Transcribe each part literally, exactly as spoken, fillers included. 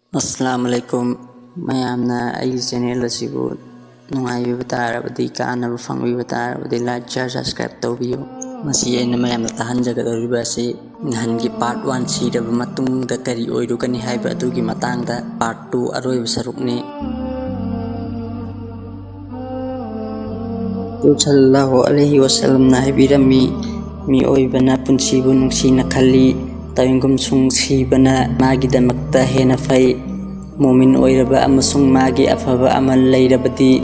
ꯑꯁꯂꯥꯃꯨ ꯑꯂꯥꯏꯀꯨꯝ꯫ ꯃꯌꯥꯝꯅ ꯑꯩꯒꯤ ꯆꯦꯅꯦꯜ ꯑꯁꯤꯕꯨ ꯅꯨꯡꯉꯥꯏꯕꯤꯕ ꯇꯥꯔꯕꯗꯤ, ꯀꯥꯟꯅꯕ ꯐꯪꯕꯤꯕ ꯇꯥꯔꯕꯗꯤ, ꯂꯥꯏꯛ, ꯁꯤꯌꯥꯔ, ꯁꯕꯁꯀ꯭ꯔꯥꯏꯕ ꯇꯧꯕꯤꯌꯨ꯫ ꯃꯁꯤ ꯑꯩꯅ ꯃꯌꯥꯝꯗ ꯇꯥꯍꯟꯖꯒꯗꯧꯔꯤꯕ ꯑꯁꯤ ꯅꯍꯥꯟꯒꯤ ꯄꯥꯔꯠ ꯋꯥꯟ ꯁꯤꯔꯕ ꯃꯇꯨꯡꯗ ꯀꯔꯤ ꯑꯣꯏꯔꯨꯒꯅꯤ ꯍꯥꯏꯕ ꯑꯗꯨꯒꯤ ꯃꯇꯥꯡꯗ ꯄꯥꯔꯠ ꯇꯨ ꯑꯔꯣꯏꯕ ꯁꯔꯨꯛꯅꯤ꯫ ꯔꯁꯨꯜ ꯁꯜꯂꯜꯂꯥꯍꯨ ꯑꯂꯩꯍꯤ ꯋꯥꯁꯜꯂꯝꯅ ꯍꯥꯏꯕꯤꯔꯝꯃꯤ, ꯃꯤꯑꯣꯏꯕꯅ ꯄꯨꯟꯁꯤꯕꯨ ꯅꯨꯡꯁꯤꯅ ꯈꯜꯂꯤ, ꯇꯥꯏꯕꯪꯒꯨꯝꯁꯨꯡ ꯁꯤꯕꯅ ꯃꯥꯒꯤꯗꯃꯛꯇ ꯍꯦꯟꯅ ꯐꯩ꯫ ꯃꯣꯃꯤꯟ ꯑꯣꯏꯔꯕ ꯑꯃꯁꯨꯡ ꯃꯥꯒꯤ ꯑꯐꯕ ꯑꯃꯜ ꯂꯩꯔꯕꯗꯤ꯫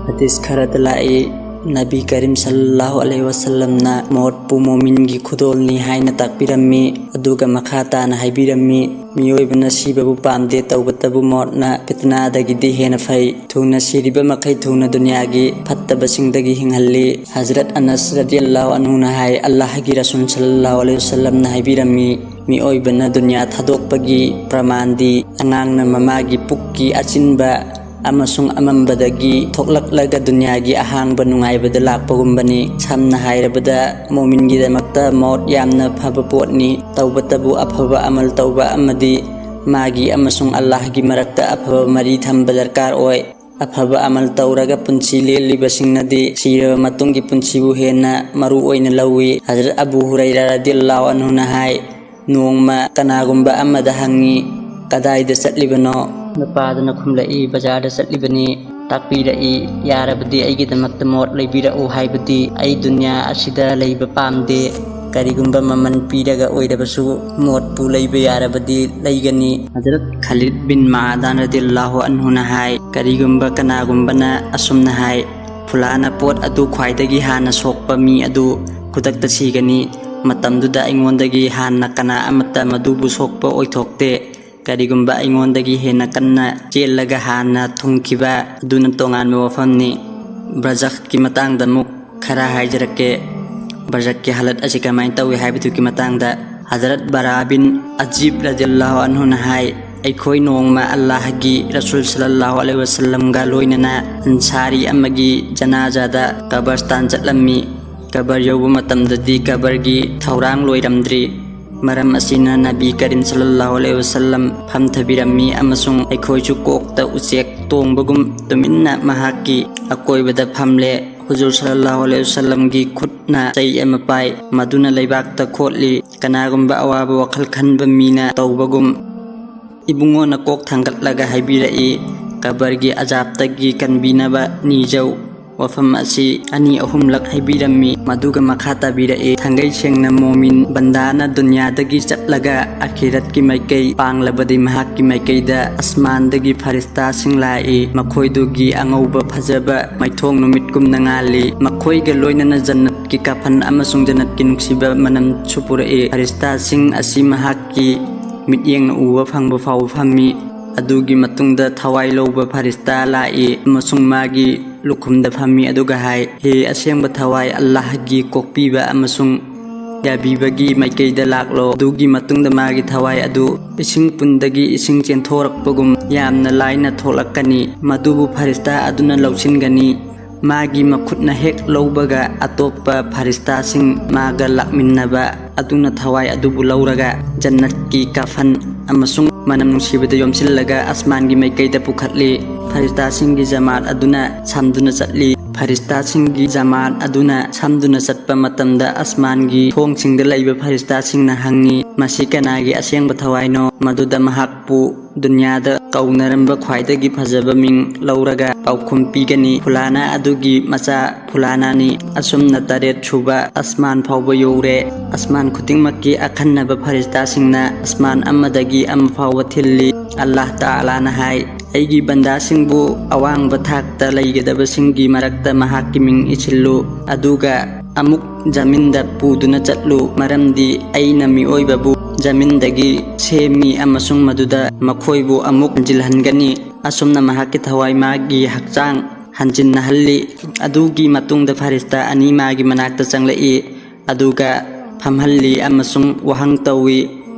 ꯍꯗꯤꯁ ꯈꯔꯗ ꯂꯥꯛꯏ, ꯅꯕꯤ ꯀꯔꯤꯝ ꯁꯜꯂꯜꯂꯥꯍꯨ ꯑꯂꯩꯍꯤ ꯋꯥꯁꯜꯂꯝꯅ ꯃꯣꯠꯄꯨ ꯃꯣꯃꯤꯟꯒꯤ ꯈꯨꯗꯣꯜꯅꯤ ꯍꯥꯏꯅ ꯇꯥꯛꯄꯤꯔꯝꯃꯤ꯫ ꯑꯗꯨꯒ ꯃꯈꯥ ꯇꯥꯅ ꯍꯥꯏꯕꯤꯔꯝꯃꯤ, ꯃꯤꯑꯣꯏꯕꯅ ꯁꯤꯕꯕꯨ ꯄꯥꯝꯗꯦ, ꯇꯧꯕꯇꯕꯨ ꯃꯣꯠꯅ ꯐꯤꯇꯅꯥꯗꯒꯤꯗꯤ ꯍꯦꯟꯅ ꯐꯩ꯫ ꯊꯨꯅ ꯁꯤꯔꯤꯕ ꯃꯈꯩ ꯊꯨꯅ ꯗꯨꯅꯤꯌꯥꯒꯤ ꯐꯠꯇꯕꯁꯤꯡꯗꯒꯤ ꯍꯤꯡꯍꯜꯂꯤ꯫ ꯍꯖꯔꯠ ꯑꯅꯁ ꯔꯗꯤꯌꯜꯂꯥꯍꯨ ꯑꯟꯍꯨꯅ ꯍꯥꯏ, ꯑꯜꯂꯥꯍꯒꯤ ꯔꯁꯨꯜ ꯁꯜꯂꯜꯂꯥꯍꯨ ꯑꯂꯩꯍꯤ ꯋꯥꯁꯜꯂꯝꯅ ꯍꯥꯏꯕꯤꯔꯝꯃꯤ, ꯃꯤꯑꯣꯏꯕꯅ ꯗꯨꯅꯤꯌꯥ ꯊꯥꯗꯣꯛꯄꯒꯤ ꯄ꯭ꯔꯃꯥꯟꯗꯤ ꯑꯉꯥꯡꯅ ꯃꯃꯥꯒꯤ ꯄꯨꯛꯀꯤ ꯑꯆꯤꯟꯕ ꯑꯃꯁꯨꯡ ꯑꯃꯝꯕꯗꯒꯤ ꯊꯣꯛꯂꯛꯂꯒ ꯗꯨꯅꯤꯌꯥꯒꯤ ꯑꯍꯥꯡꯕ ꯅꯨꯡꯉꯥꯏꯕꯗ ꯂꯥꯛꯄꯒꯨꯝꯕꯅꯤ꯫ ꯁꯝꯅ ꯍꯥꯏꯔꯕꯗ, ꯃꯣꯃꯤꯟꯒꯤꯗꯃꯛꯇ ꯃꯣꯠ ꯌꯥꯝꯅ ꯐꯕ ꯄꯣꯠꯅꯤ꯫ ꯇꯧꯕꯇꯕꯨ ꯑꯐꯕ ꯑꯃꯜ ꯇꯧꯕ ꯑꯃꯗꯤ ꯃꯥꯒꯤ ꯑꯃꯁꯨꯡ ꯑꯜꯂꯥꯍꯒꯤ ꯃꯔꯛꯇ ꯑꯐꯕ ꯃꯔꯤ ꯊꯝꯕ ꯗꯔꯀꯥꯔ ꯑꯣꯏ꯫ ꯑꯐꯕ ꯑꯃꯜ ꯇꯧꯔꯒ ꯄꯨꯟꯁꯤ ꯂꯦꯜꯂꯤꯕꯁꯤꯡꯅꯗꯤ ꯁꯤꯔꯕ ꯃꯇꯨꯡꯒꯤ ꯄꯨꯟꯁꯤꯕꯨ ꯍꯦꯟꯅ ꯃꯔꯨ ꯑꯣꯏꯅ ꯂꯧꯏ꯫ ꯍꯖꯔꯠ ꯑꯕꯨ ꯍꯨꯔꯩꯔꯥ ꯔꯗꯤꯌꯜꯂꯥꯍꯨ ꯑꯟꯍꯨꯅ ꯍꯥꯏ, ꯅꯣꯡꯃ ꯀꯅꯥꯒꯨꯝꯕ ꯑꯃꯗ ꯍꯪꯉꯤ, "ꯀꯗꯥꯏꯗ ꯆꯠꯂꯤꯕꯅꯣ?" ꯅꯨꯄꯥꯗꯨꯅ ꯈꯨꯝꯂꯛꯏ, "ꯕꯖꯥꯔꯗ ꯆꯠꯂꯤꯕꯅꯤ"꯫ ꯇꯥꯛꯄꯤꯔꯛꯏ, "ꯌꯥꯔꯕꯗꯤ ꯑꯩꯒꯤꯗꯃꯛꯇ ꯃꯣꯠ ꯂꯩꯕꯤꯔꯛꯎ, ꯍꯥꯏꯕꯗꯤ ꯑꯩ ꯗꯨꯅꯤꯌꯥ ꯑꯁꯤꯗ ꯂꯩꯕ ꯄꯥꯝꯗꯦ꯫ ꯀꯔꯤꯒꯨꯝꯕ ꯃꯃꯜ ꯄꯤꯔꯒ ꯑꯣꯏꯔꯕꯁꯨ ꯃꯣꯠꯄꯨ ꯂꯩꯕ ꯌꯥꯔꯕꯗꯤ ꯂꯩꯒꯅꯤ"꯫ ꯍꯖꯔꯠ ꯈꯥꯂꯤꯗ ꯕꯤꯟ ꯃꯥꯗꯥꯟ ꯔꯗꯤꯌꯜꯂꯥꯍꯨ ꯑꯟꯍꯨꯅ ꯍꯥꯏ, ꯀꯔꯤꯒꯨꯝꯕ ꯀꯅꯥꯒꯨꯝꯕꯅ ꯑꯁꯨꯝꯅ ꯍꯥꯏ, "ꯐꯨꯂꯥꯅ ꯄꯣꯠ ꯑꯗꯨ ꯈ꯭ꯋꯥꯏꯗꯒꯤ ꯍꯥꯟꯅ ꯁꯣꯛꯄ ꯃꯤ ꯑꯗꯨ ꯈꯨꯗꯛꯇ ꯁꯤꯒꯅꯤ꯫ ꯃꯇꯝꯗꯨꯗ ꯑꯩꯉꯣꯟꯗꯒꯤ ꯍꯥꯟꯅ ꯀꯅꯥ ꯑꯃꯠꯇ ꯃꯗꯨꯕꯨ ꯁꯣꯛꯄ ꯑꯣꯏꯊꯣꯛꯇꯦ꯫ ꯀꯔꯤꯒꯨꯝꯕ ꯑꯩꯉꯣꯟꯗꯒꯤ ꯍꯦꯟꯅ ꯀꯟꯅ ꯆꯦꯜꯂꯒ ꯍꯥꯟꯅ ꯊꯨꯡꯈꯤꯕ ꯑꯗꯨꯅ ꯇꯣꯉꯥꯟꯕ ꯋꯥꯐꯝꯅꯤ"꯫ ꯕ꯭ꯔꯖꯈꯀꯤ ꯃꯇꯥꯡꯗ ꯑꯃꯨꯛ ꯈꯔ ꯍꯥꯏꯖꯔꯛꯀꯦ꯫ ꯕ꯭ꯔꯖꯈꯀꯤ ꯍꯥꯂꯠ ꯑꯁꯤ ꯀꯃꯥꯏꯅ ꯇꯧꯏ ꯍꯥꯏꯕꯗꯨꯒꯤ ꯃꯇꯥꯡꯗ ꯍꯖꯔꯠ ꯕꯔꯥ ꯕꯤꯟ ꯑꯖꯤꯕ ꯔꯗꯤꯌꯜꯂꯥꯍꯨ ꯑꯟꯍꯨꯅ ꯍꯥꯏ, ꯑꯩꯈꯣꯏ ꯅꯣꯡꯃ ꯑꯜꯂꯥꯍꯒꯤ ꯔꯁꯨꯜ ꯁꯜꯂꯜꯂꯥꯍꯨ ꯑꯂꯩꯍꯤ ꯋꯥꯁꯜꯂꯝꯒ ꯂꯣꯏꯅꯅ ꯑꯟꯁꯥꯔꯤ ꯑꯃꯒꯤ ꯖꯅꯥꯖꯥꯗ ꯀꯕꯔꯁꯇꯥꯟ ꯆꯠꯂꯝꯃꯤ꯫ ꯀꯕꯔ ꯌꯧꯕ ꯃꯇꯝꯗꯗꯤ ꯀꯕꯔꯒꯤ ꯊꯧꯔꯥꯡ ꯂꯣꯏꯔꯝꯗ꯭ꯔꯤ꯫ ꯃꯔꯝ ꯑꯁꯤꯅ ꯅꯕꯤ ꯀꯔꯤꯝ ꯁꯜꯂꯜꯂꯥꯍꯨ ꯑꯂꯩꯍꯤ ꯋꯥꯁꯜꯂꯝ ꯐꯝꯊꯕꯤꯔꯝꯃꯤ ꯑꯃꯁꯨꯡ ꯑꯩꯈꯣꯏꯁꯨ ꯀꯣꯛꯇ ꯎꯆꯦꯛ ꯇꯣꯡꯕꯒꯨꯝ ꯇꯨꯃꯤꯟꯅ ꯃꯍꯥꯛꯀꯤ ꯑꯀꯣꯏꯕꯗ ꯐꯝꯂꯦ꯫ ꯍꯨꯖꯨꯔ ꯁꯜꯂꯜꯂꯥꯍꯨ ꯑꯂꯩꯍꯤ ꯋꯥꯁꯜꯂꯝꯒꯤ ꯈꯨꯠꯅ ꯆꯩ ꯑꯃ ꯄꯥꯏ, ꯃꯗꯨꯅ ꯂꯩꯕꯥꯛꯇ ꯈꯣꯠꯂꯤ꯫ ꯀꯅꯥꯒꯨꯝꯕ ꯑꯋꯥꯕ ꯋꯥꯈꯜ ꯈꯟꯕ ꯃꯤꯅ ꯇꯧꯕꯒꯨꯝ꯫ ꯏꯕꯨꯡꯉꯣꯅ ꯀꯣꯛ ꯊꯥꯡꯒꯠꯂꯒ ꯍꯥꯏꯕꯤꯔꯛꯏ, "ꯀꯕꯔꯒꯤ ꯑꯖꯥꯕꯇꯒꯤ ꯀꯟꯕꯤꯅꯕ ꯅꯤꯖꯧ"꯫ ꯋꯥꯐꯝ ꯑꯁꯤ ꯑꯅꯤ ꯑꯍꯨꯝꯂꯛ ꯍꯥꯏꯕꯤꯔꯝꯃꯤ꯫ ꯃꯗꯨꯒ ꯃꯈꯥ ꯇꯥꯕꯤꯔꯛꯏ, ꯊꯥꯡꯒꯩ ꯁꯦꯡꯅ ꯃꯣꯃꯤꯟ ꯕꯟꯗꯥꯅ ꯗꯨꯅꯤꯌꯥꯗꯒꯤ ꯆꯠꯂꯒ ꯑꯈꯤꯔꯠꯀꯤ ꯃꯥꯏꯀꯩ ꯄꯥꯡꯂꯕꯗꯤ ꯃꯍꯥꯛꯀꯤ ꯃꯥꯏꯀꯩꯗ ꯑꯁꯃꯥꯟꯗꯒꯤ ꯐꯔꯤꯁꯇꯥꯁꯤꯡ ꯂꯥꯛꯏ꯫ ꯃꯈꯣꯏꯗꯨꯒꯤ ꯑꯉꯧꯕ ꯐꯖꯕ ꯃꯩꯊꯣꯡ ꯅꯨꯃꯤꯠꯀꯨꯝꯅ ꯉꯥꯜꯂꯤ꯫ ꯃꯈꯣꯏꯒ ꯂꯣꯏꯅꯅ ꯖꯟꯅꯠꯀꯤ ꯀꯥꯐꯟ ꯑꯃꯁꯨꯡ ꯖꯟꯅꯠꯀꯤ ꯅꯨꯡꯁꯤꯕ ꯃꯅꯝꯁꯨ ꯄꯨꯔꯛꯏ꯫ ꯐꯔꯤꯁꯇꯥꯁꯤꯡ ꯑꯁꯤ ꯃꯍꯥꯛꯀꯤ ꯃꯤꯠꯌꯦꯡꯅ ꯎꯕ ꯐꯪꯕ ꯐꯥꯎꯕ ꯐꯝꯃꯤ꯫ ꯑꯗꯨꯒꯤ ꯃꯇꯨꯡꯗ ꯊꯋꯥꯏ ꯂꯧꯕ ꯐꯔꯤꯁꯇꯥ ꯂꯥꯛꯏ ꯑꯃꯁꯨꯡ ꯃꯥꯒꯤ ꯂꯨꯈꯨꯝꯗ ꯐꯝꯃꯤ, ꯑꯗꯨꯒ ꯍꯥꯏ, "ꯍꯦ ꯑꯁꯦꯡꯕ ꯊꯋꯥꯏ, ꯑꯜꯂꯥꯍꯒꯤ ꯀꯣꯛꯄꯤꯕ ꯑꯃꯁꯨꯡ ꯌꯥꯕꯤꯕꯒꯤ ꯃꯥꯏꯀꯩꯗ ꯂꯥꯛꯂꯣ"꯫ ꯑꯗꯨꯒꯤ ꯃꯇꯨꯡꯗ ꯃꯥꯒꯤ ꯊꯋꯥꯏ ꯑꯗꯨ ꯏꯁꯤꯡ ꯄꯨꯟꯗꯒꯤ ꯏꯁꯤꯡ ꯆꯦꯟꯊꯣꯔꯛꯄꯒꯨꯝ ꯌꯥꯝꯅ ꯂꯥꯏꯅ ꯊꯣꯛꯂꯛꯀꯅꯤ꯫ ꯃꯗꯨꯕꯨ ꯐꯔꯤꯁꯇꯥ ꯑꯗꯨꯅ ꯂꯧꯁꯤꯟꯒꯅꯤ꯫ ꯃꯥꯒꯤ ꯃꯈꯨꯠꯅ ꯍꯦꯛ ꯂꯧꯕꯒ, ꯑꯇꯣꯞꯄ ꯐꯔꯤꯁꯇꯥꯁꯤꯡ ꯃꯥꯒ ꯂꯥꯛꯃꯤꯟꯅꯕ ꯑꯗꯨꯅ ꯊꯋꯥꯏ ꯑꯗꯨꯕꯨ ꯂꯧꯔꯒ, ꯖꯟꯅꯠꯀꯤ ꯀꯥꯐꯟ ꯑꯃꯁꯨꯡ ꯃꯅꯝ ꯅꯨꯡꯁꯤꯕꯗ ꯌꯣꯝꯁꯤꯜꯂꯒ, ꯑꯁꯃꯥꯟꯒꯤ ꯃꯥꯏꯀꯩꯗ ꯄꯨꯈꯠꯂꯤ꯫ ꯐꯔꯤꯁꯇꯥꯁꯤꯡꯒꯤ ꯖꯃꯥꯠ ꯑꯗꯨꯅ ꯁꯝꯗꯨꯅ ꯆꯠꯂꯤ꯫ ꯐꯔꯤꯁꯇꯥꯁꯤꯡꯒꯤ ꯖꯃꯥꯠ ꯑꯗꯨꯅ ꯁꯝꯗꯨꯅ ꯆꯠꯄ ꯃꯇꯝꯗ, ꯑꯁꯃꯥꯟꯒꯤ ꯊꯣꯡꯁꯤꯡꯗ ꯂꯩꯕ ꯐꯔꯤꯁꯇꯥꯁꯤꯡꯅ ꯍꯪꯉꯤ, "ꯃꯁꯤ ꯀꯅꯥꯒꯤ ꯑꯁꯦꯡꯕ ꯊꯋꯥꯏꯅꯣ?" ꯃꯗꯨꯗ ꯃꯍꯥꯛꯄꯨ ꯗꯨꯅꯤꯌꯥꯗ ꯀꯧꯅꯔꯝꯕ ꯈ꯭ꯋꯥꯏꯗꯒꯤ ꯐꯖꯕ ꯃꯤꯡ ꯂꯧꯔꯒ ꯄꯥꯎꯈꯨꯝ ꯄꯤꯒꯅꯤ, "ꯐꯨꯂꯥꯅꯥ ꯑꯗꯨꯒꯤ ꯃꯆꯥ ꯐꯨꯂꯥꯅꯥꯅꯤ"꯫ ꯑꯁꯨꯝꯅ ꯇꯔꯦꯠ ꯁꯨꯕ ꯑꯁꯃꯥꯟ ꯐꯥꯎꯕ ꯌꯧꯔꯦ꯫ ꯑꯁꯃꯥꯟ ꯈꯨꯗꯤꯡꯃꯛꯀꯤ ꯑꯈꯟꯅꯕ ꯐꯔꯤꯁꯇꯥꯁꯤꯡꯅ ꯑꯁꯃꯥꯟ ꯑꯃꯗꯒꯤ ꯑꯃ ꯐꯥꯎꯕ ꯊꯤꯜꯂꯤ꯫ ꯑꯜꯂꯥꯍ ꯇꯥꯂꯥꯅ ꯍꯥꯏ, "ꯑꯩꯒꯤ ꯕꯟꯗꯥꯁꯤꯡꯕꯨ ꯑꯋꯥꯡꯕ ꯊꯥꯛꯇ ꯂꯩꯒꯗꯕꯁꯤꯡꯒꯤ ꯃꯔꯛꯇ ꯃꯍꯥꯛꯀꯤ ꯃꯤꯡ ꯏꯁꯤꯜꯂꯨ, ꯑꯗꯨꯒ ꯑꯃꯨꯛ ꯖꯃꯤꯟꯗ ꯄꯨꯗꯨꯅ ꯆꯠꯂꯨ, ꯃꯔꯝꯗꯤ ꯑꯩꯅ ꯃꯤꯑꯣꯏꯕꯕꯨ ꯖꯃꯤꯟꯗꯒꯤ ꯁꯦꯝꯃꯤ ꯑꯃꯁꯨꯡ ꯃꯗꯨꯗ ꯃꯈꯣꯏꯕꯨ ꯑꯃꯨꯛ ꯍꯟꯖꯤꯜꯍꯟꯒꯅꯤ"꯫ ꯑꯁꯨꯝꯅ ꯃꯍꯥꯛꯀꯤ ꯊꯋꯥꯏ ꯃꯥꯒꯤ ꯍꯛꯆꯥꯡ ꯍꯟꯖꯤꯟꯅꯍꯜꯂꯤ꯫ ꯑꯗꯨꯒꯤ ꯃꯇꯨꯡꯗ ꯐꯔꯤꯁꯇꯥ ꯑꯅꯤ ꯃꯥꯒꯤ ꯃꯅꯥꯛꯇ ꯆꯪꯂꯛꯏ, ꯑꯗꯨꯒ ꯐꯝꯍꯜꯂꯤ ꯑꯃꯁꯨꯡ ꯋꯥꯍꯪ ꯇꯧꯏ,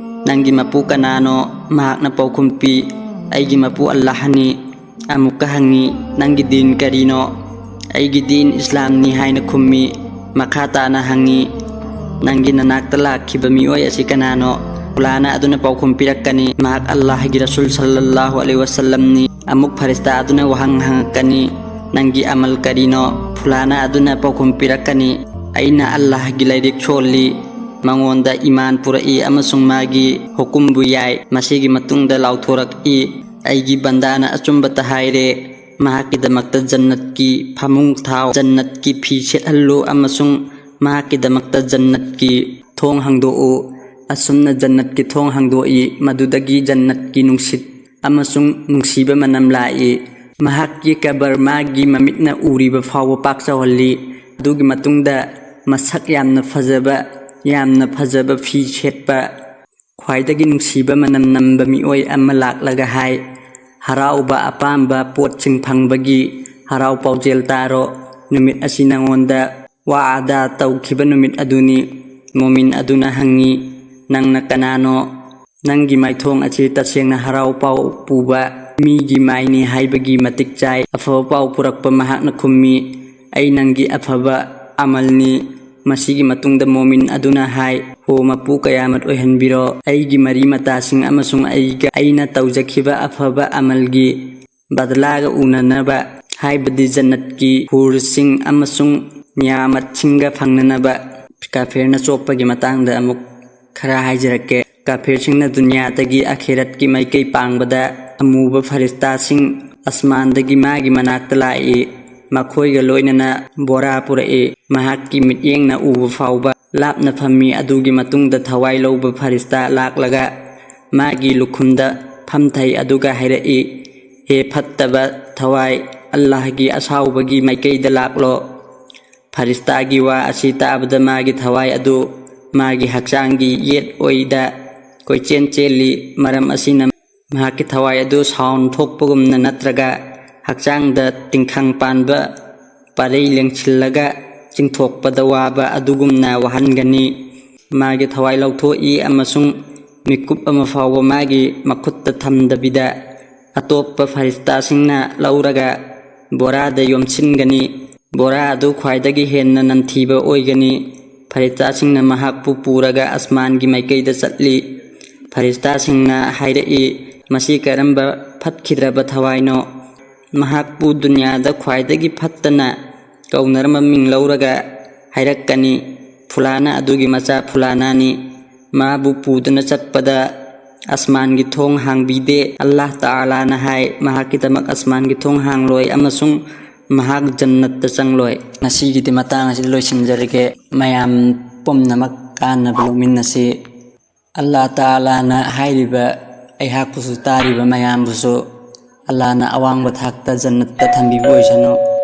"ꯅꯪꯒꯤ ꯃꯄꯨ ꯀꯅꯥꯅꯣ?" ꯃꯍꯥꯛꯅ ꯄꯥꯎꯈꯨꯝ ꯄꯤ, "ꯑꯩꯒꯤ ꯃꯄꯨ ꯑꯜꯂꯥꯍꯅꯤ"꯫ ꯑꯃꯨꯛꯀ ꯍꯪꯉꯤ, "ꯅꯪꯒꯤ ꯗꯤꯟ ꯀꯔꯤꯅꯣ?" "ꯑꯩꯒꯤ ꯗꯤꯟ ꯏꯁꯂꯥꯝꯅꯤ" ꯍꯥꯏꯅ ꯈꯨꯝꯃꯤ꯫ ꯃꯈꯥ ꯇꯥꯅ ꯍꯪꯉꯤ, "ꯅꯪꯒꯤ ꯅꯅꯥꯛꯇ ꯂꯥꯛꯈꯤꯕ ꯃꯤꯑꯣꯏ ꯑꯁꯤ ꯀꯅꯥꯅꯣ?" ꯐꯨꯂꯥꯅꯥ ꯑꯗꯨꯅ ꯄꯥꯎꯈꯨꯝ ꯄꯤꯔꯛꯀꯅꯤ, "ꯃꯍꯥꯛ ꯑꯜꯂꯥꯍꯒꯤ ꯔꯁꯨꯜ ꯁꯜꯂꯜꯂꯥꯍꯨ ꯑꯂꯩꯍꯤ ꯋꯥꯁꯜꯂꯝꯅꯤ꯫" ꯑꯃꯨꯛ ꯐꯔꯤꯁꯇꯥ ꯑꯗꯨꯅ ꯋꯥꯍꯪ ꯍꯪꯉꯛꯀꯅꯤ, "ꯅꯪꯒꯤ ꯑꯃꯜ ꯀꯔꯤꯅꯣ?" ꯐꯨꯂꯥꯅꯥ ꯑꯗꯨꯅ ꯄꯥꯎꯈꯨꯝ ꯄꯤꯔꯛꯀꯅꯤ, "ꯑꯩꯅ ꯑꯜꯂꯥꯍꯒꯤ ꯂꯥꯏꯔꯤꯛ ꯁꯣꯜꯂꯤ, ꯃꯉꯣꯟꯗ ꯏꯃꯥꯟ ꯄꯨꯔꯛꯏ ꯑꯃꯁꯨꯡ ꯃꯥꯒꯤ ꯍꯨꯀꯨꯝꯕꯨ ꯌꯥꯏ꯫ ꯃꯁꯤꯒꯤ ꯃꯇꯨꯡꯗ ꯂꯥꯎꯊꯣꯔꯛꯏ, ꯑꯩꯒꯤ ꯕꯟꯗꯥꯅ ꯑꯆꯨꯝꯕꯇ ꯍꯥꯏꯔꯦ꯫ ꯃꯍꯥꯛꯀꯤꯗꯃꯛꯇ ꯖꯟꯅꯠꯀꯤ ꯐꯃꯨꯡ ꯊꯥꯎ, ꯖꯟꯅꯠꯀꯤ ꯐꯤ ꯁꯦꯠꯍꯜꯂꯨ ꯑꯃꯁꯨꯡ ꯃꯍꯥꯛꯀꯤꯗꯃꯛꯇ ꯖꯟꯅꯠꯀꯤ ꯊꯣꯡ ꯍꯥꯡꯗꯣꯛꯎ꯫" ꯑꯁꯨꯝꯅ ꯖꯟꯅꯠꯀꯤ ꯊꯣꯡ ꯍꯥꯡꯗꯣꯛꯏ, ꯃꯗꯨꯗꯒꯤ ꯖꯟꯅꯠꯀꯤ ꯅꯨꯡꯁꯤꯠ ꯑꯃꯁꯨꯡ ꯅꯨꯡꯁꯤꯕ ꯃꯅꯝ ꯂꯥꯛꯏ꯫ ꯃꯍꯥꯛꯀꯤ ꯀꯕꯔ ꯃꯥꯒꯤ ꯃꯃꯤꯠꯅ ꯎꯔꯤꯕ ꯐꯥꯎꯕ ꯄꯥꯛ ꯆꯥꯎꯍꯜꯂꯤ꯫ ꯑꯗꯨꯒꯤ ꯃꯇꯨꯡꯗ ꯃꯁꯛ ꯌꯥꯝꯅ ꯐꯖꯕ, ꯌꯥꯝꯅ ꯐꯖꯕ ꯐꯤ ꯁꯦꯠꯄ, ꯈ꯭ꯋꯥꯏꯗꯒꯤ ꯅꯨꯡꯁꯤꯕ ꯃꯅꯝ ꯅꯝꯕ ꯃꯤꯑꯣꯏ ꯑꯃ ꯂꯥꯛꯂꯒ ꯍꯥꯏ, "ꯍꯔꯥꯎꯕ ꯑꯄꯥꯝꯕ ꯄꯣꯠꯁꯤꯡ ꯐꯪꯕꯒꯤ ꯍꯔꯥꯎ ꯄꯥꯎꯖꯦꯜ ꯇꯥꯔꯣ꯫ ꯅꯨꯃꯤꯠ ꯑꯁꯤ ꯅꯉꯣꯟꯗ ꯋꯥꯗꯥ ꯇꯧꯈꯤꯕ ꯅꯨꯃꯤꯠ ꯑꯗꯨꯅꯤ꯫" ꯃꯣꯃꯤꯟ ꯑꯗꯨꯅ ꯍꯪꯉꯤ, "ꯅꯪꯅ ꯀꯅꯥꯅꯣ? ꯅꯪꯒꯤ ꯃꯥꯏꯊꯣꯡ ꯑꯁꯤ ꯇꯁꯦꯡꯅ ꯍꯔꯥꯎ ꯄꯥꯎ ꯄꯨꯕ ꯃꯤꯒꯤ ꯃꯥꯏꯅꯤ ꯍꯥꯏꯕꯒꯤ ꯃꯇꯤꯛ ꯆꯥꯏ꯫ ꯑꯐꯕ ꯄꯥꯎ ꯄꯨꯔꯛꯄ ꯃꯍꯥꯛꯅ ꯈꯨꯝꯃꯤ, "ꯑꯩ ꯅꯪꯒꯤ ꯑꯐꯕ ꯑꯃꯜꯅꯤ꯫" ꯃꯁꯤꯒꯤ ꯃꯇꯨꯡꯗ ꯃꯣꯃꯤꯟ ꯑꯗꯨꯅ ꯍꯥꯏ, "ꯍꯣ ꯃꯄꯨ ꯀꯌꯥꯃꯠ ꯑꯣꯏꯍꯟꯕꯤꯔꯣ꯫ ꯑꯩꯒꯤ ꯃꯔꯤ ꯃꯇꯥꯁꯤꯡ ꯑꯃꯁꯨꯡ ꯑꯩꯒ, ꯑꯩꯅ ꯇꯧꯖꯈꯤꯕ ꯑꯐꯕ ꯑꯃꯜꯒꯤ ꯕꯗꯂꯥꯒ ꯎꯅꯅꯕ, ꯍꯥꯏꯕꯗꯤ ꯖꯟꯅꯠꯀꯤ ꯍꯨꯔꯁꯤꯡ ꯑꯃꯁꯨꯡ ꯅꯤꯌꯥꯃꯠꯁꯤꯡꯒ ꯐꯪꯅꯅꯕ꯫" ꯀꯥꯐꯤꯔꯅ ꯆꯣꯞꯄꯒꯤ ꯃꯇꯥꯡꯗ ꯑꯃꯨꯛ ꯈꯔ ꯍꯥꯏꯖꯔꯛꯀꯦ꯫ ꯀꯥꯐꯤꯔꯁꯤꯡꯅ ꯗꯨꯅꯤꯌꯥꯗꯒꯤ ꯑꯈꯦꯔꯠꯀꯤ ꯃꯥꯏꯀꯩ ꯄꯥꯡꯕꯗ ꯑꯃꯨꯕ ꯐꯔꯤꯁꯇꯥꯁꯤꯡ ꯑꯁꯃꯥꯟꯗꯒꯤ ꯃꯥꯒꯤ ꯃꯅꯥꯛꯇ ꯂꯥꯛꯏ꯫ ꯃꯈꯣꯏꯒ ꯂꯣꯏꯅꯅ ꯕꯣꯔꯥ ꯄꯨꯔꯛꯏ꯫ ꯃꯍꯥꯛꯀꯤ ꯃꯤꯠꯌꯦꯡꯅ ꯎꯕ ꯐꯥꯎꯕ ꯂꯥꯞꯅ ꯐꯝꯃꯤ꯫ ꯑꯗꯨꯒꯤ ꯃꯇꯨꯡꯗ ꯊꯋꯥꯏ ꯂꯧꯕ ꯐꯔꯤꯁꯇꯥ ꯂꯥꯛꯂꯒ ꯃꯥꯒꯤ ꯂꯨꯈꯨꯝꯗ ꯐꯝꯊꯩ, ꯑꯗꯨꯒ ꯍꯥꯏꯔꯛꯏ, "ꯍꯦ ꯐꯠꯇꯕ ꯊꯋꯥꯏ, ꯑꯜꯂꯥꯍꯒꯤ ꯑꯁꯥꯎꯕꯒꯤ ꯃꯥꯏꯀꯩꯗ ꯂꯥꯛꯂꯣ꯫" ꯐꯔꯤꯁꯇꯥꯒꯤ ꯋꯥ ꯑꯁꯤ ꯇꯥꯕꯗ ꯃꯥꯒꯤ ꯊꯋꯥꯏ ꯑꯗꯨ ꯃꯥꯒꯤ ꯍꯛꯆꯥꯡꯒꯤ ꯌꯦꯠ ꯑꯣꯏꯗ ꯀꯣꯏꯆꯦꯟ ꯆꯦꯜꯂꯤ꯫ ꯃꯔꯝ ꯑꯁꯤꯅ ꯃꯍꯥꯛꯀꯤ ꯊꯋꯥꯏ ꯑꯗꯨ ꯁꯥꯎꯟ ꯊꯣꯛꯄꯒꯨꯝꯅ ꯅꯠꯇ꯭ꯔꯒ ꯍꯛꯆꯥꯡꯗ ꯇꯤꯡꯈꯪ ꯄꯥꯟꯕ ꯄꯔꯩ ꯂꯦꯡꯁꯤꯜꯂꯒ ꯆꯤꯡꯊꯣꯛꯄꯗ ꯋꯥꯕ ꯑꯗꯨꯒꯨꯝꯅ ꯋꯥꯍꯟꯒꯅꯤ꯫ ꯃꯥꯒꯤ ꯊꯋꯥꯏ ꯂꯧꯊꯣꯛꯏ ꯑꯃꯁꯨꯡ ꯃꯤꯀꯨꯞ ꯑꯃ ꯐꯥꯎꯕ ꯃꯥꯒꯤ ꯃꯈꯨꯠꯇ ꯊꯝꯗꯕꯤꯗ ꯑꯇꯣꯞꯄ ꯐꯔꯤꯁꯇꯥꯁꯤꯡꯅ ꯂꯧꯔꯒ ꯕꯣꯔꯥꯗ ꯌꯣꯝꯁꯤꯟꯒꯅꯤ꯫ ꯕꯣꯔꯥ ꯑꯗꯨ ꯈ꯭ꯋꯥꯏꯗꯒꯤ ꯍꯦꯟꯅ ꯅꯝꯊꯤꯕ ꯑꯣꯏꯒꯅꯤ꯫ ꯐꯔꯤꯁꯇꯥꯁꯤꯡꯅ ꯃꯍꯥꯛꯄꯨ ꯄꯨꯔꯒ ꯑꯁꯃꯥꯟꯒꯤ ꯃꯥꯏꯀꯩꯗ ꯆꯠꯂꯤ꯫ ꯐꯔꯤꯁꯇꯥꯁꯤꯡꯅ ꯍꯥꯏꯔꯛꯏ, "ꯃꯁꯤ ꯀꯔꯝꯕ ꯐꯠꯈꯤꯗ꯭ꯔꯕ ꯊꯋꯥꯏꯅꯣ? ꯃꯍꯥꯛꯄꯨ ꯗꯨꯅꯤꯌꯥꯗ ꯈ꯭ꯋꯥꯏꯗꯒꯤ ꯐꯠꯇꯅ ꯀꯧꯅꯔꯝꯕ ꯃꯤꯡ ꯂꯧꯔꯒ ꯍꯥꯏꯔꯛꯀꯅꯤ, 'ꯐꯨꯂꯥꯅ ꯑꯗꯨꯒꯤ ꯃꯆꯥ ꯐꯨꯂꯥꯅꯥꯅꯤ.'" ꯃꯥꯕꯨ ꯄꯨꯗꯨꯅ ꯆꯠꯄꯗ ꯑꯁꯃꯥꯟꯒꯤ ꯊꯣꯡ ꯍꯥꯡꯕꯤꯗꯦ꯫ ꯑꯜꯂꯥꯍ ꯇꯥꯂꯥꯅ ꯍꯥꯏ, "ꯃꯍꯥꯛꯀꯤꯗꯃꯛ ꯑꯁꯃꯥꯟꯒꯤ ꯊꯣꯡ ꯍꯥꯡꯂꯣꯏ ꯑꯃꯁꯨꯡ ꯃꯍꯥꯛ ꯖꯟꯅꯠꯇ ꯆꯪꯂꯣꯏ"꯫ ꯉꯁꯤꯒꯤꯗꯤ ꯃꯇꯥꯡ ꯑꯁꯤꯗ ꯂꯣꯏꯁꯤꯟꯖꯔꯒꯦ꯫ ꯃꯌꯥꯝ ꯄꯨꯝꯅꯃꯛ ꯀꯥꯟꯅꯕ ꯂꯧꯃꯤꯟꯅꯁꯤ꯫ ꯑꯜꯂꯥꯍ ꯇꯥꯂꯥꯅ ꯍꯥꯏꯔꯤꯕ ꯑꯩꯍꯥꯛꯄꯨꯁꯨ ꯇꯥꯔꯤꯕ ꯃꯌꯥꯝꯕꯨꯁꯨ ꯑꯜꯂꯥꯍꯅ ꯑꯋꯥꯡꯕ ꯊꯥꯛꯇ ꯖꯟꯅꯠꯇ ꯊꯝꯕꯤꯕ ꯑꯣꯏꯁꯅꯨ꯫